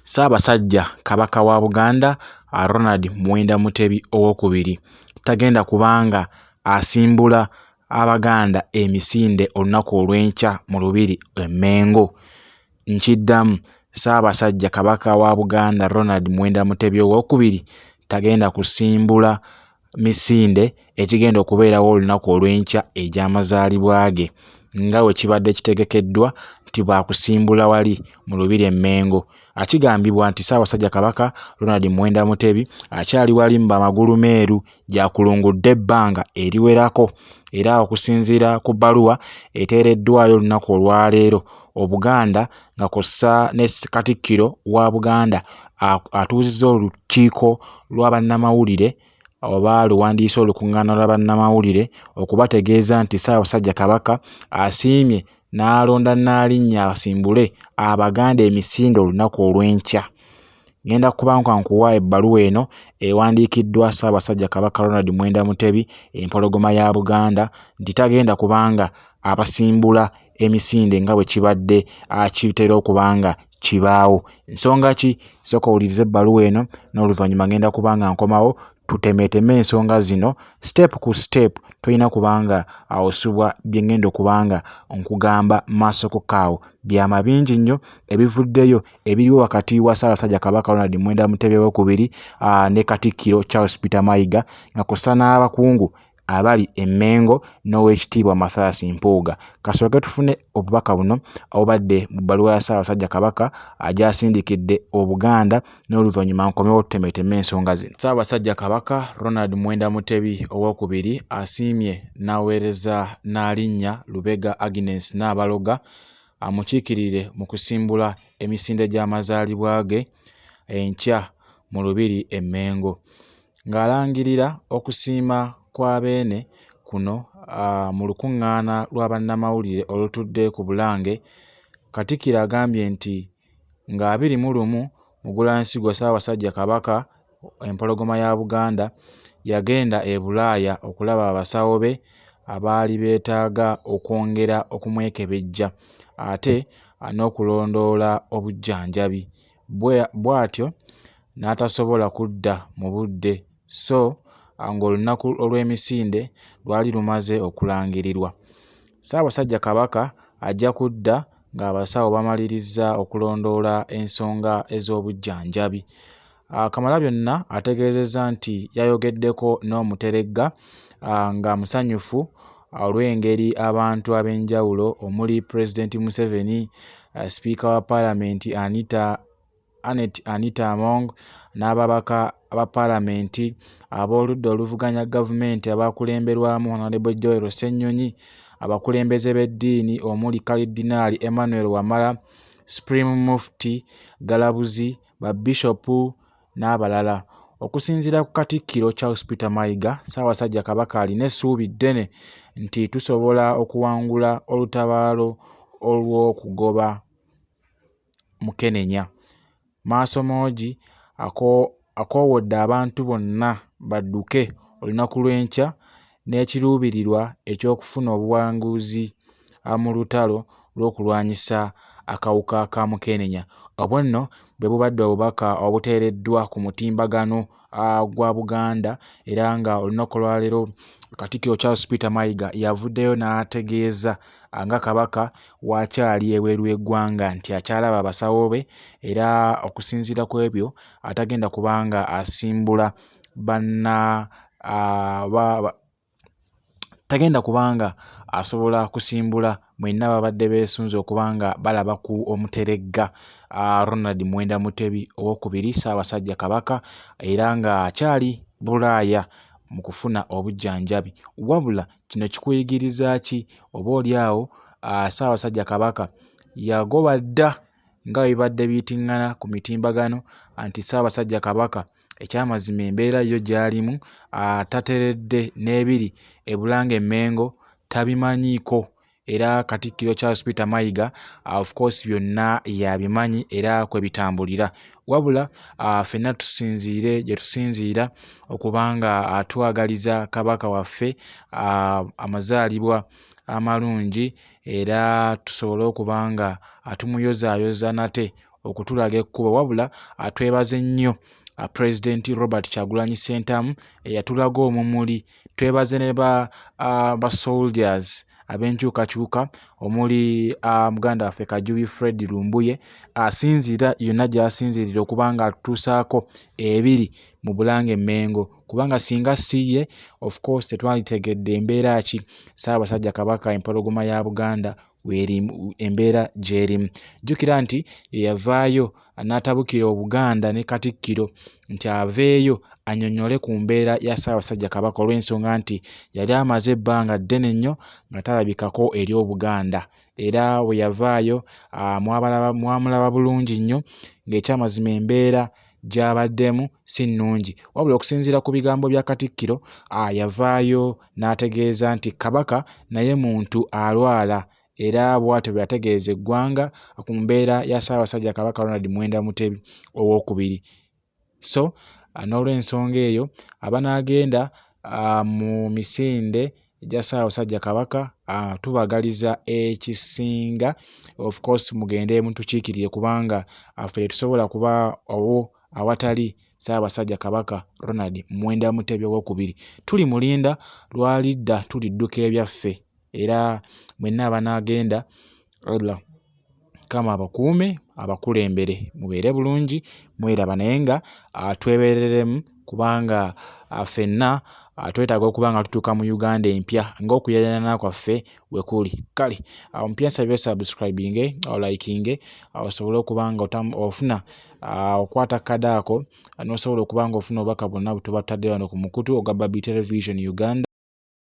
Ssaabasajja Kabaka wa Buganda Ronald Muwenda Mutebi Owookubiri tagenda kuba nga asimbula Abaganda emisinde olunaku olw'enkya mu Lubiri e Mmengo. Nkiddamu, Ssaabasajja Kabaka wa Buganda Ronald Muwenda Mutebi Owookubiri tagenda kusimbula misinde egigenda okubeerawo olunaku olw'enkya egy'amazaalibwa ge nga bwe kibadde kitegekeddwa nti bwakusimbula wali mu Lubiri e Mmengo. Kigambibwa nti Ssaabasajja Kabaka Ronald Muwenda Mutebi akyali wali mu Bamagulumeeru gy'akulungudde ebbanga eriwerako era okusinziira ku bbaluwa eteereddwayo olunaku olwaleero Obuganda nga kw'ossa ne Katikkiro wa Buganda atuuzizza olukiiko lwa bannamawulire oba luwandiise olukungaana lwa bannamawulire okubategeeza nti Ssaabasajja Kabaka asiimye n'alonda Nnaalinnya asimbule Abaganda emisinde olunaku olw'enkya. Ngenda kuba nga nkuwa ebbaluwa eno ewandiikiddwa Ssaabasajja Kabaka Ronald Mwenda Mutebi Empologoma ya Buganda nti tagenda kubanga abasimbula emisinde nga bwe kibadde kitera okuba nga kibaawo. Nsonga ki? Sooka owulirize ebbaluwa eno n'oluvannyuma ngenda kuba nga nkomawo tutemeeteme ensonga zino step ku step. Tolina kuba nga osubwa bye ngenda okuba nga nkugamba maasokoko awo. Byama bingi nnyo ebivuddeyo ebiriwo wakati wa Ssaabasajja Kabaka Ronald Mwenda Mutebi Owookubiri ne Katikkiro Charles Peter Mayiga nga kw'ossa n'abakungu abali e Mmengo n'Oweekitiibwa Mathias Mpuuga. Kasooke tufune obubaka buno obubadde mu bbaluwa ya Ssaabasajja Kabaka gy'asindikidde Obuganda n'oluvannyuma nkomewo tutemeeteme ensonga zino. Ssaabasajja Kabaka Ronald Mwenda Mutebi Owookubiri asiimye n'aweereza Nnaalinnya Lubega Agnes Nnaabaloga amukiikirire mu kusimbula emisinde gy'amazaalibwa ge enkya mu Lubiri e Mmengo. Ng'alangirira okusiima kwa Beene kuno mu lukungaana lwa bannamawulire olutudde ku Bulange, Katikkiro agambye nti nga 21 Mugulansigo Ssaabasajja Kabaka Empologoma ya Buganda yagenda e Bulaaya okulaba abasawo be abaali beetaaga okwongera okumwekebejja ate n'okulondoola obujjanjabi bw'atyo n'atasobola kudda mu budde so ng'olunaku olw'emisinde lwali lumaze okulangirirwa. Ssaabasajja Kabaka ajja kudda ng'abasawo bamalirizza okulondoola ensonga ez'obujjanjabi. Kamalabyonna ategeezezza nti yayogeddeko n'Omuteregga nga musanyufu olw'engeri abantu ab'enjawulo omuli Pulezidenti Museveni, Sipiika wa Palamenti Anita Annet Anita Among n'ababaka ba Palamenti ab'oludda oluvuganya gavumenti abakulemberwamu Honorable Joel Ssenyonyi, abakulembeze b'eddiini omuli Kalidinaali Emmanuel Wamala, Supreme Mufti Galabuzi, ba Bishop n'abalala. Okusinziira ku Katikkiro Charles Peter Mayiga, Ssaabasajja Kabaka alina essuubi ddene nti tusobola okuwangula olutabaalo olw'okugoba Mukenenya. Maasomoogi akoowodde abantu bonna badduke olunaku lw'enkya n'ekiruubirirwa eky'okufuna obuwanguzi mu lutalo lw'okulwanyisa akawuka ka Mukenenya. Obwo nno bwe bubadde obubaka obuteereddwa ku mutimbagano gwa Buganda era nga olunaku olwaleero Katikkiro Charles Peter Mayiga yavuddeyo n'ategeeza nga Kabaka w'akyali ebweru w'eggwanga nti akyalaba abasawo be era okusinziira ku ebyo atagenda kuba nga asimbula banna tagenda kuba nga asobola kusimbula mwenna babadde beesunze okuba nga balaba ku Omuteregga Ronald Muwenda Mutebi Owookubiri Ssaabasajja Kabaka era ng'akyali Bulaaya mu kufuna obujjanjabi. Wabula kino kikuyigiriza ki? Oboolyawo Ssaabasajja Kabaka yagoba dda nga bwe bibadde biyitingana ku mitimbagano nti Ssaabasajja Kabaka ekyamazima embeera yo gy'alimu tateredde n'ebiri e Bulange Mmengo tabimanyiiko era Katikkiro Charles Peter Mayiga of course byonna y'abimanyi era kwe bitambulira. Wabula ffenna tusinziire gye tusinziira okuba nga twagaliza Kabaka waffe amazaalibwa amalungi era tusobole okuba nga tumuyozaayoza nate. okutulaga ekkubo wabula twebaze nnyo Pulezidenti Robert Kyagulanyi Ssentamu eyatulaga omumuli. Twebaze ne ba soldiers ab'enkyukakyuka omuli muganda waffe Kajubi Fred Lumbuye asinziira yonna gy'asinziirira okuba nga atutuusaako ebiri mu Bulange Mmengo, kubanga singa si ye, of course, tetwanditegedde embeera ki Ssaabasajja Kabaka empologoma ya Buganda weerimu, embeera gy'erimu. Jjukira nti yeyavaayo n'atabukira Obuganda ne Katikkiro nti aveeyo annyonnyole ku mbeera ya Ssaabasajja Kabaka olw'ensonga nti yali amaze ebbanga ddene nnyo nga talabikako eri Obuganda. Era bwe yavaayo mwamulaba bulungi nnyo ng'ekyamazima embeera gy'abaddemu si nnungi. Wabula okusinziira ku bigambo bya Katikkiro, yavaayo n'ategeeza nti Kabaka naye muntu alwala, era bw'atyo bwe yategeeza eggwanga ku mbeera ya Ssaabasajja Kabaka Ronald Muwenda Mutebi Owookubiri. So n'olw'ensonga eyo, abanaagenda mu misinde egya Ssaabasajja Kabaka tubagaliza ekisinga. Of course, mugende mutukiikirire kubanga ffe tetusobola kubaawo awatali Ssaabasajja Kabaka Ronald Muwenda Mutebi Owookubiri. Tulimulinda lwalidda, tulidduka ebyaffe. Era mwenna abanaagenda, Allah Mukama abakuume, abakulembere, mubeere bulungi, mweraba, naye nga twebereremu kubanga ffenna twetaaga okuba nga tutuuka mu Uganda empya ng'okuyaayaana kwaffe we kuli. Kale omupya nsabye osubscribinge, olikinge, osobole okuba nga ofuna okwata kade ako n'osobola okuba nga ofuna obubaka bwonna bwe tuba tutadde wano ku mukutu ogwa Babi Television Uganda.